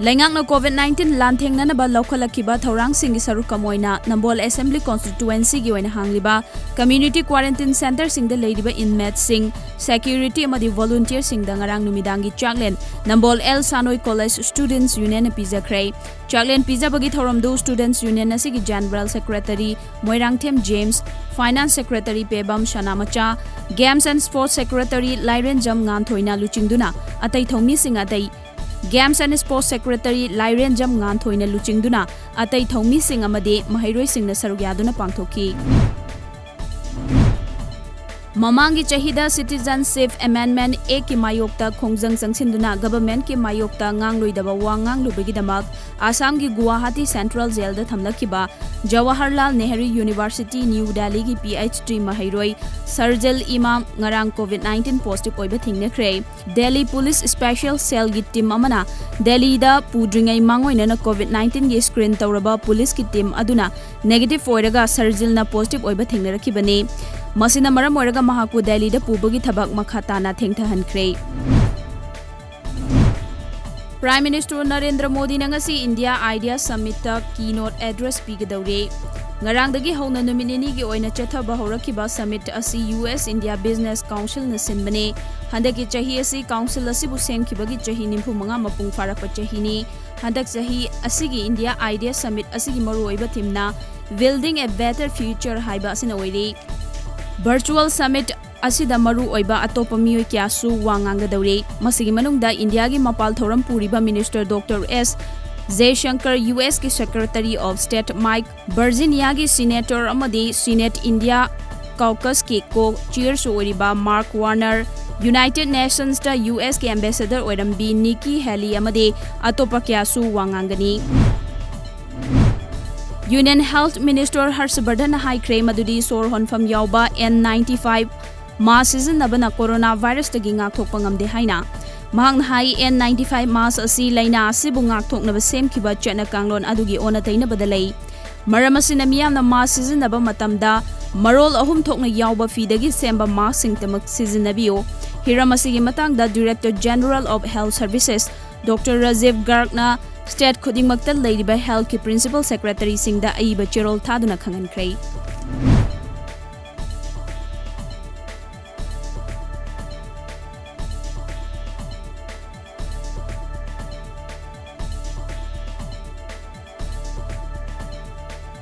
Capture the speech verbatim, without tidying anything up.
ꯂꯩꯉꯥꯛꯅ COVID nineteen ꯂꯥꯟꯊꯦꯡꯅꯅꯕ ꯂꯧꯈꯠꯂꯛꯈꯤꯕ ꯊꯧꯔꯥꯡꯁꯤꯡꯒꯤ ꯁꯔꯨꯛ ꯑꯃ ꯑꯣꯏꯅ ꯅꯝꯕꯣꯜ Assembly Constituencyꯒꯤ ꯑꯣꯏꯅ ꯍꯥꯡꯂꯤꯕ Community Quarantine Centreꯁꯤꯡꯗ ꯂꯩꯔꯤꯕ inmateꯁꯤꯡ security ꯑꯃꯗꯤ volunteerꯁꯤꯡꯗ ꯉꯔꯥꯡ ꯅꯨꯃꯤꯗꯥꯡꯒꯤ ꯆꯥꯛꯂꯦꯟ ꯅꯝꯕꯣꯜ ꯑꯦꯜ ꯁꯥꯅꯣꯏ College Students Unionꯅ ꯄꯤꯖꯈ꯭ꯔꯦ꯫ ꯆꯥꯛꯂꯦꯟ ꯄꯤꯖꯕꯒꯤ ꯊꯧꯔꯝꯗꯨ Students Union ꯑꯁꯤꯒꯤ General Secretary Moirangthem James, Finance Secretary Pebam Sanamacha, Games and Sports Secretary ꯂꯥꯏꯔꯦꯟꯖꯝ ꯉꯥꯟꯊꯣꯏꯅ ꯂꯨꯆꯤꯡꯗꯨꯅ ꯑꯇꯩ ꯊꯧꯃꯤꯁꯤꯡ ꯑꯇꯩ Games and Sports Secretary ꯂꯥꯏꯔꯦꯟꯖꯝ ꯉꯥꯟꯊꯣꯏꯅ ꯂꯨꯆꯤꯡꯗꯨꯅ ꯑꯇꯩ ꯊꯧꯃꯤꯁꯤꯡ ꯑꯃꯗꯤ ꯃꯍꯩꯔꯣꯏꯁꯤꯡꯅ ꯁꯔꯨꯛ ꯌꯥꯗꯨꯅ ꯄꯥꯡꯊꯣꯛꯈꯤ꯫ ꯃꯃꯥꯡꯒꯤ ꯆꯍꯤꯗ Citizenship Amendment Actꯀꯤ ꯃꯥꯌꯣꯛꯇ ꯈꯣꯡꯖꯪ ꯆꯪꯁꯤꯟꯗꯨꯅ governmentꯀꯤ ꯃꯥꯌꯣꯛꯇ ꯉꯥꯡꯂꯣꯏꯗꯕ ꯋꯥ ꯉꯥꯡꯂꯨꯕꯒꯤꯗꯃꯛ ꯑꯁꯥꯝꯒꯤ Guwahati Central Jailꯗ ꯊꯝꯂꯛꯈꯤꯕ Jawaharlal Nehru University New Delhiꯒꯤ PhD ꯃꯍꯩꯔꯣꯏ ꯁꯔꯖꯤꯜ ꯏꯃꯥꯝ ꯉꯔꯥꯡ COVID nineteen positive ꯑꯣꯏꯕ ꯊꯦꯡꯅꯈ꯭ꯔꯦ꯫ Delhi Police Special Cellꯒꯤ team ꯑꯃꯅ ꯗꯦꯜꯂꯤꯗ ꯄꯨꯗ꯭ꯔꯤꯉꯩ ꯃꯥꯡꯑꯣꯏꯅꯅ COVID nineteenꯒꯤ screen ꯇꯧꯔꯕ policeꯀꯤ team ꯑꯗꯨꯅ negative ꯑꯣꯏꯔꯒ ꯁꯔꯖꯤꯜꯅ positive ꯑꯣꯏꯕ ꯊꯦꯡꯅꯔꯛꯈꯤꯕꯅꯤ꯫ ꯃꯁꯤꯅ ꯃꯔꯝ ꯑꯣꯏꯔꯒ ꯃꯍꯥꯛꯄꯨ ꯗꯦꯜꯂꯤꯗ ꯄꯨꯕꯒꯤ ꯊꯕꯛ ꯃꯈꯥ ꯇꯥꯅ ꯊꯦꯡꯊꯍꯟꯈ꯭ꯔꯦ꯫ Prime Minister ꯅꯔꯦꯟꯗ꯭ꯔ ꯃꯣꯗꯤꯅ ꯉꯁꯤ India Idea Summitꯇ keynote address ꯄꯤꯒꯗꯧꯔꯤ꯫ ꯉꯔꯥꯡꯗꯒꯤ ꯍꯧꯅ ꯅꯨꯃꯤꯠ ꯅꯤꯅꯤꯒꯤ ꯑꯣꯏꯅ ꯆꯠꯊꯕ ꯍꯧꯔꯛꯈꯤꯕ summit ꯑꯁꯤ US India Business Councilꯅ ꯁꯤꯟꯕꯅꯤ꯫ ꯍꯟꯗꯛꯀꯤ ꯆꯍꯤ ꯑꯁꯤ council ꯑꯁꯤꯕꯨ ꯁꯦꯝꯈꯤꯕꯒꯤ ꯆꯍꯤ ꯅꯤꯐꯨ ꯃꯉꯥ ꯃꯄꯨꯡ ꯐꯥꯔꯛꯄ ꯆꯍꯤꯅꯤ꯫ ꯍꯟꯗꯛ ꯆꯍꯤ ꯑꯁꯤꯒꯤ India Idea Summit ꯑꯁꯤꯒꯤ ꯃꯔꯨꯑꯣꯏꯕ themeꯅ Building a Better Future ꯍꯥꯏꯕ ꯑꯁꯤꯅ ꯑꯣꯏꯔꯤ꯫ Virtual summit ꯑꯁꯤꯗ ꯃꯔꯨ ꯑꯣꯏꯕ ꯑꯇꯣꯞꯄ ꯃꯤꯑꯣꯏ ꯀꯌꯥꯁꯨ ꯋꯥ ꯉꯥꯡꯒꯗꯧꯔꯤ꯫ ꯃꯁꯤꯒꯤ ꯃꯅꯨꯡꯗ ꯏꯟꯗꯤꯌꯥꯒꯤ ꯃꯄꯥꯜ ꯊꯧꯔꯝ ꯄꯨꯔꯤꯕ Minister Doctor S ꯖꯌꯁꯪꯀꯔ, USꯀꯤ Secretary of State Mike, ꯚꯔꯖꯤꯅꯤꯌꯥꯒꯤ Senator ꯑꯃꯗꯤ Senate India Caucusꯀꯤ co-chairꯁꯨ ꯑꯣꯏꯔꯤꯕ Mark Warner, United Nationsꯇ USꯀꯤ Ambassador ꯑꯣꯏꯔꯝꯕꯤ Nikki Haley ꯑꯃꯗꯤ ꯑꯇꯣꯞꯄ ꯀꯌꯥꯁꯨ ꯋꯥ ꯉꯥꯡꯒꯅꯤ꯫ Union Health Minister ꯍꯔꯁ ꯕꯔꯙꯟꯅ ꯍꯥꯏꯈ꯭ꯔꯦ ꯃꯗꯨꯗꯤ ꯁꯣꯔ ꯍꯣꯟꯐꯝ ꯌꯥꯎꯕ N ninety-five mask ꯁꯤꯖꯤꯟꯅꯕꯅ corona virusꯇꯒꯤ ꯉꯥꯛꯊꯣꯛꯄ ꯉꯝꯗꯦ ꯍꯥꯏꯅ꯫ ꯃꯍꯥꯛꯅ ꯍꯥꯏ, N ninety-five mask ꯑꯁꯤ ꯂꯥꯏꯅꯥ ꯑꯁꯤꯕꯨ ꯉꯥꯛꯊꯣꯛꯅꯕ ꯁꯦꯝꯈꯤꯕ ꯆꯠꯅ ꯀꯥꯡꯂꯣꯟ ꯑꯗꯨꯒꯤ ꯑꯣꯟꯅ ꯇꯩꯅꯕꯗ ꯂꯩ꯫ ꯃꯔꯝ ꯑꯁꯤꯅ ꯃꯤꯌꯥꯝꯅ mask ꯁꯤꯖꯤꯟꯅꯕ ꯃꯇꯝꯗ ꯃꯔꯣꯜ ꯑꯍꯨꯝ ꯊꯣꯛꯅ ꯌꯥꯎꯕ ꯐꯤꯗꯒꯤ ꯁꯦꯝꯕ maskꯁꯤꯡꯇꯃꯛ ꯁꯤꯖꯤꯟꯅꯕꯤꯌꯨ꯫ ꯍꯤꯔꯝ ꯑꯁꯤꯒꯤ ꯃꯇꯥꯡꯗ Director General of Health Services doctor Rajiv ꯒꯥꯔꯒꯅ ꯁ꯭ꯇꯦꯠ ꯈꯨꯗꯤꯡꯃꯛꯇ ꯂꯩꯔꯤꯕ ꯍꯦꯜꯊꯀꯤ ꯄ꯭ꯔꯤꯟꯁꯤꯄꯜ ꯁꯦꯀ꯭ꯔꯦꯇꯔꯤꯁꯤꯡꯗ ꯑꯏꯕ ꯆꯦꯔꯣꯜ ꯊꯥꯗꯨꯅ ꯈꯪꯍꯟꯈ꯭ꯔꯦ꯫